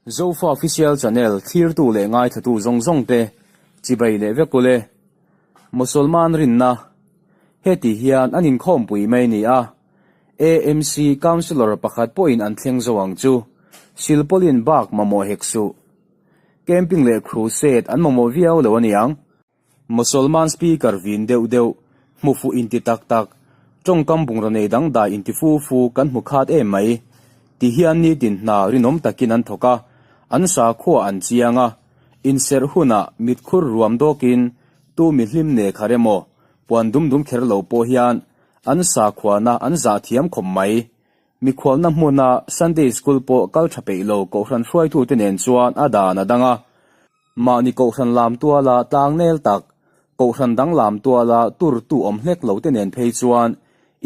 Zofa Official Channel thlirtu leh ngaithlatu zawng zawng te chibai leh vek ule. Mosolman rinna heti hian an inkhawmpui mai ni a, AMC Councillor pakhat pawhin an thleng zo ang chu. Silpaulin bak mamawh hek suh. Camping leh crusade an mamawh viau lo aniang. Mosolman speaker vin deuh deuh, hmu fuh inti tak tak, tawngkam bungraw nei dangdai inti fu fu kan hmu khat em mai. Ti hian nitin hna rinawm takin an thawk a, an sakhua an chiang a, inserh hunah mitkhur ruam dawkin tu mihlim ne khar emaw puan dum dum kher lo pawh hian an sakhuana an zah thiam khawp mai. Mikhualna hmuna Sunday School pawh kal tha peih lo kohhran hruaitute nen chuan a dan a dang a. Mahni kohhran lam tuala tlang nel tak, kohhran dang lam tuala tur tu awm hlek lo te nen phei chuan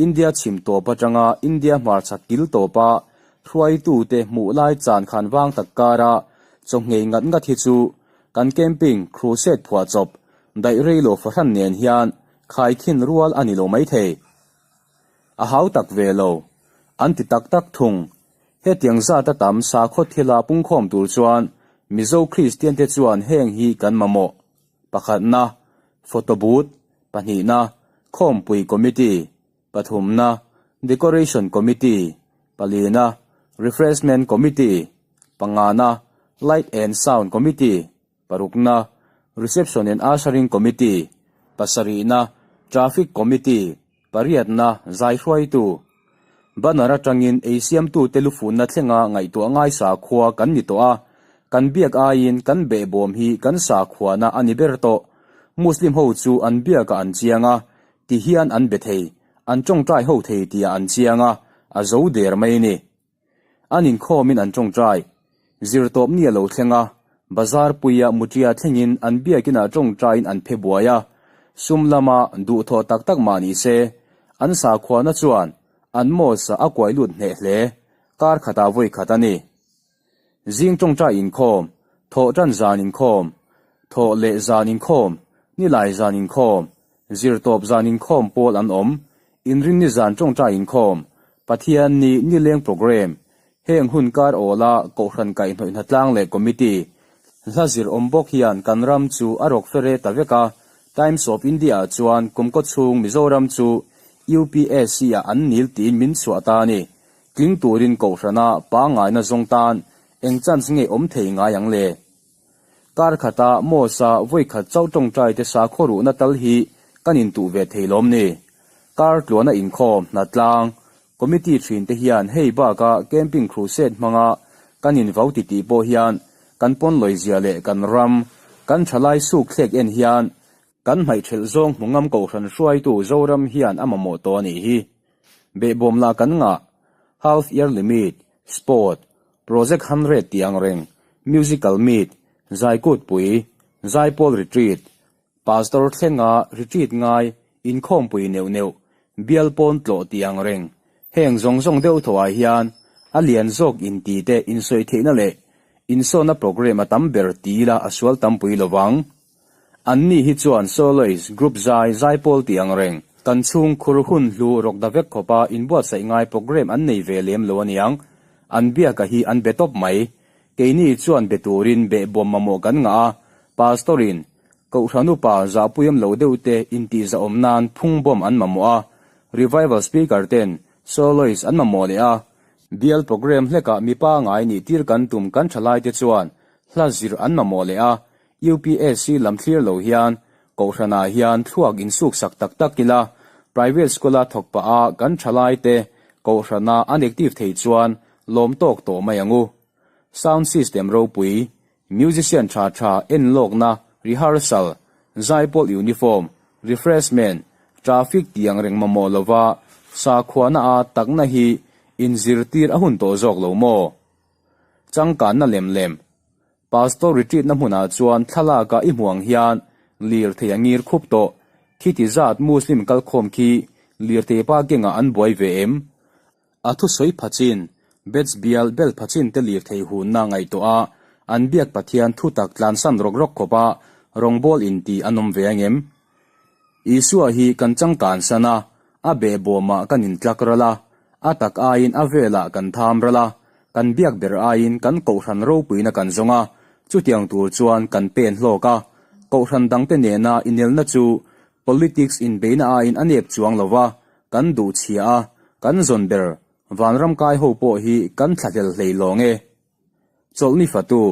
India chhim tawp atanga India hmarchhak kil tawpa hruaitute hmuh lai chan khan vang tak kara chaw nghei ngat ngat hi chu kan camping crusade phuahchawp daih rei lo fahran nen hian khaikhin rual a ni lo maithei. A hau tak ve lo. An ti tak tak thung. Hetiang zat a tam sakhaw thila pungkhawm tur chuan Mizo Kristian te chuan heng hi kan mamawh. Pakhatna, Photo booth, pahnihna, Khawmpui Committee, pathumna, Decoration Committee, palina, Refreshment Committee, pangana, Light and Sound Committee, Parukna, Reception and Ushering Committee, pasarihna, Traffic Committee, pariatna, zai hruaitu. Banner atangin ei siamtute lufunna thlenga ngaihtuah ngai sakhua kan ni tawh a, kan biak aiin kan behbawm hi kan sakhuana a ni ber tawh. Muslim ho chu an biakah an chiang a, ti hian an be thei, an tawngtai ho thei tihah an chiang a, a zo der mai ni. An inkhawmin an tawngtai. Zirtawp ni a lo thleng a, bazar puia mutia thlengin an biakinah tawngtaiin an phe buai a, sum lama duhthawh tak tak mah ni se, an sakhuana chuan an mosque a kuai lut hneh hle, kar khatah vawi khat a ni. Zing tawngtai inkhawm, thawh tan zan inkhawm, thawh leh zan inkhawm, nilai zan inkhawm, Zirtawp zan inkhawm pawl an awm, Inrinni zan tawngtai inkhawm, Pathian ni nileng programme, heng hun kar awla Kohhran kaihhnawih hnatlang leh committee, hla zir awm bawk hian kan ram chu a rawk fere ta vek a, Times of India ah chuan kum kaw chhung Mizoram chu UPSC ah an nil tiin min chhuah ta a ni. Tling turin Kohhrana pangngaina zawng tan eng chance nge awm thei ngai ang le? Kar khata Mos-a vawi khat chauh tawngtai te sakhaw ruhna tal hi kan intuh ve thei lawm ni? Kar tluana inkhawm, hnatlang, committee thin te hian hei baka camping crusade hmanga kan invau ti tih pawh hian kan pawn lawizia leh kan ram, kan thalai suk thlek en hian kan hmaihthelh zawng hmu ngam kohhran hruaitu Zoram hian a mamawh tawh a nih hi. Behbawm lah kan ngah, half yearly meet, sport, Project 100 tih ang reng, Musical Meet, Zaikutpui, Zaipawl Retreat, Pastor thlenga retreat ngai, inkhawmpui neuh neuh, bial pawn tlawh tih ang reng, heng zawng zawng deuh thawhah hian a lian zawk inti te insawi theihna leh insawnna programme a tam ber ti ila a sual tampui lovang. Anni hi chuan soloist, group zai, zaipawl tih ang reng, kan chhung khur hun hlu rawk da vek khawpa inbuatsaih ngai programme an nei ve lem lo aniang. An biaka hi an be tawp mai. Keini chuan be turin behbawm mamawh kan ngah a, Pastor-in Kohhran upa zahpuiam lo deuh te intihzahawm nan phungbawm an mamawh a, Revival Speaker ten soloist an mamawh leh a, bial programme hlekah mipa ngai nih tir kan tum kan thalaite chuan hla zir an mamawh leh a, UPSC lam thlir lo hian Kohhranah hian thluak insuksak tak tak ila, private school-a thawk pah a kan thalaite Kohhrana an active thei chuan lawm tawk tawh mai ang u. Sound system ropui, musician tha tha enlawkna, rehearsal, zaipawl uniform, refreshment, traffic tiang reng mamawh lova sakhuana a takna hi inzirtir a hun tawh zawk lo maw? Changkanna lem lem. Pastor retreat na hmunah chuan thlalak a i hmuh ang hian lirthei a ngir khup tawh. Khiti zat Muslim kalkhawm khi lirthei parking ah an buai ve em? A thusawi phachin, Bets bial bel phachin te lirthei hunna ngaihtuah a, an biak Pathian thutak tlansan rawk rawk khawp a rawngbawl inti an awm ve angem? Isua hi kan changkan san a, a behbawmah kan intlak ral a, a tak aiin a velah kan tham ral a. Kan biak ber aiin kan kohhran ropuina kan zawng a, chutiang tur chuan kan pen hlawk a. Kohhran dangte nena inelna chu politics inbeihna aiin a nep chuang lo va, kan duh chhia a, kan zawn ber vanram kai ho pawh hi kan thlahlel hlei lawng e. Chawlhni fatu,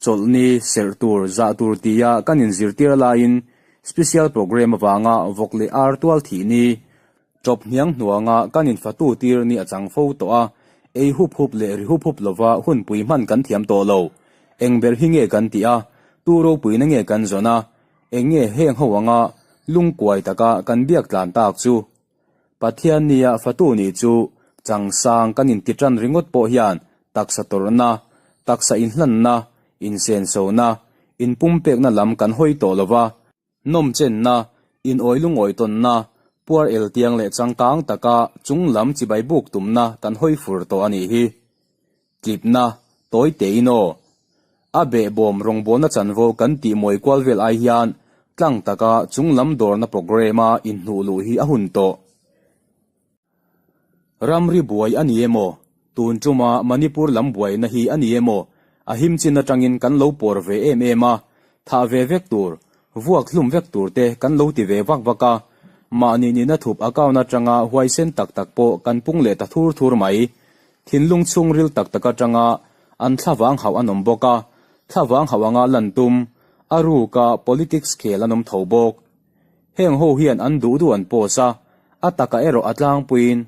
Chawlhni serh tur, zah tur tia kan inzirtir laiin special programme avanga vawk leh ar tual thih ni, Ṭawp hniang hnuanga kan infatu tir ni a chang fo tawh a, ei hup hup leh ri hup hup lova hunpui hman kan thiam tawh lo. Eng ber hi nge kan tih a, tu ropuina nge kan zawn a, eng nge heng ho anga lungkuai taka kan biak tlan tak chu? Pathian nia fatu nih chu changsang kan inti ṭan ringawt pawh hian taksa tawrhna, taksa inhlanna, insensona, inpumpekna lam kan hawi tawh lova, Nawmchenna, inawi lungawi tawnna, puar eltiang leh changkang taka chung lam chibai buk tumna kan hawi fur tawh a nih hi. Tlipna, tawi tein aw. A behbawm rawngbawlna chanvo kan tih mawi kual vel ai hian tlang taka chung lam dawrna programme-a inhnuh luh hi a hun tawh. Ramri buai a ni emaw? Tun tuma Manipur lam buaina hi a ni emaw? A him chin atangin kan lo pawr ve em em a, thah ve vek tur, vuak hlum vek tur te kan lo ti ve vak vak a. Mahni nihna thup account atanga huaisen tak tak pawh kan pung leh ta thur thur mai. Thinlung chhungril tak tak atanga an thlavang hauh an awm bawk a, thlavang hauh anga lan tum, a ruka politics khel an awm tho bawk. Heng ho hian an duh duh an post a, a takah erawh a tlangpuiin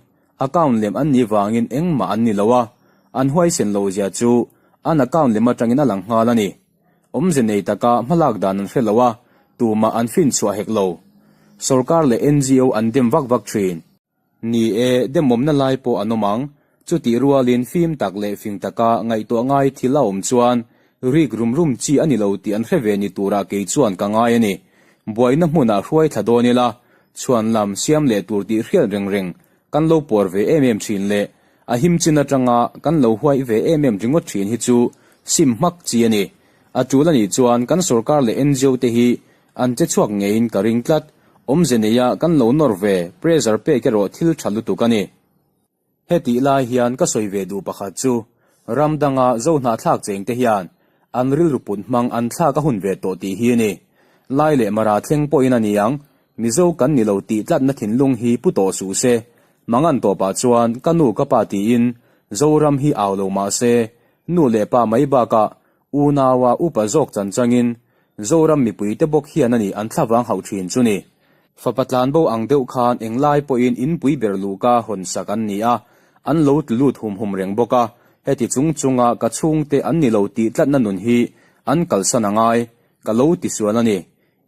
account lem an nih vangin engmah an ni lo a, an huaisen lo zia chu an account lem atangin a lang nghal a ni. Awmze nei taka hmalak dan an hre lo a, tumah an finchhuah hek lo. Sorkar leh NGO an dem vak vak thin. Ni e, demawmna lai pawh an awm ang. Chutih rualin fim tak leh fing taka ngaihtuah ngai thil a awm chuan rik rum rum chi a ni lo tih an hre ve ni turah kei chuan ka ngai a ni. Buaina hmunah hruai thla dawn ila, chhuan lam siam leh tur tih hriat reng reng kan lo pawr ve em em thin leh a him chin atanga kan lo huai ve em em ringawt thin hi chu sim hmak chi a ni. A tul a nih chuan kan sorkar leh NGO te hi An che chhuak ngeiin ka ring tlat. Awmze neia kan lo nawr ve, pressure pek erawh thil tha lutuk a ni. Hetih lai hian ka sawi ve duh pakhat chu, ram danga zo hnahthlak cheng te hian an rilru put hmang an thlak a hun ve tawh tih hi a ni. Lai leh Mara thleng pawhin a ni ang, Mizo kan ni lo tih tlatna thinlung hi pu tawh suh se. Mangan tawpah chuan ka nu ka pa tiin Zoram hi au lo mah se, nu leh pa mai bakah Unaua upa zawk chan changin Zoram mipuite bawk hian a ni an thlavang hauh thin chu ni. Fapa tlanbo ang deuh khan englai pawhin inpui ber luhka hawn sak an ni a, an lo tlu lut hum hum reng bawk a, heti chung chunga ka chhungte an ni lo tih tlatna nun hi an kalsan a ngai, ka lo tisual a ni.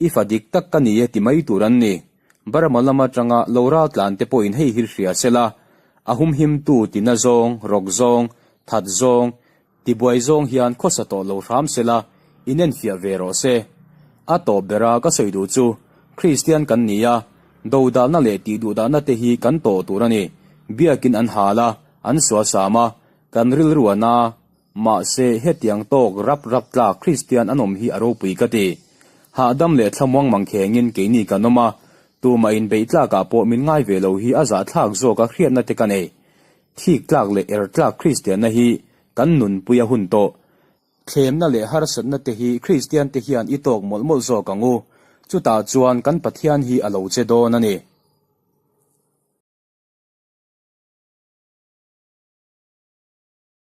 I fa dik tak ka ni e ti mai tur an ni. Burma lam atanga lo raltlan te pawhin hei hi hria sela, a humhimtu tina zawng, rawk zawng, that zawng, Tibuai zawng hian khawsa tawh lo hram sela, inenfiah ve rawh se. A tawp bera ka sawi duh chu, Kristian kan ni a, dodalna leh tihduhdahna te hi kan tawh tur a ni. Biakin an hal a, an sualsam a, kan rilru a na. Mahse, hetiang tawk rap rap tlak Kristian an awm hi a ropui ka ti. Hahdam leh thlamuang mangkhengin keini kan awm a, tumah inbeih tlakah pawh min ngai ve lo hi a zahthlak zawk a hriatna te ka nei. Thik tlak leh er tlak Kristianna hi kan nunpui a hun tawh. Thlemna leh harsatna te hi Kristian te hian i tawk mawlh mawlh zawk ang u. Chutah chuan kan Pathian hi a lo che dawn a ni.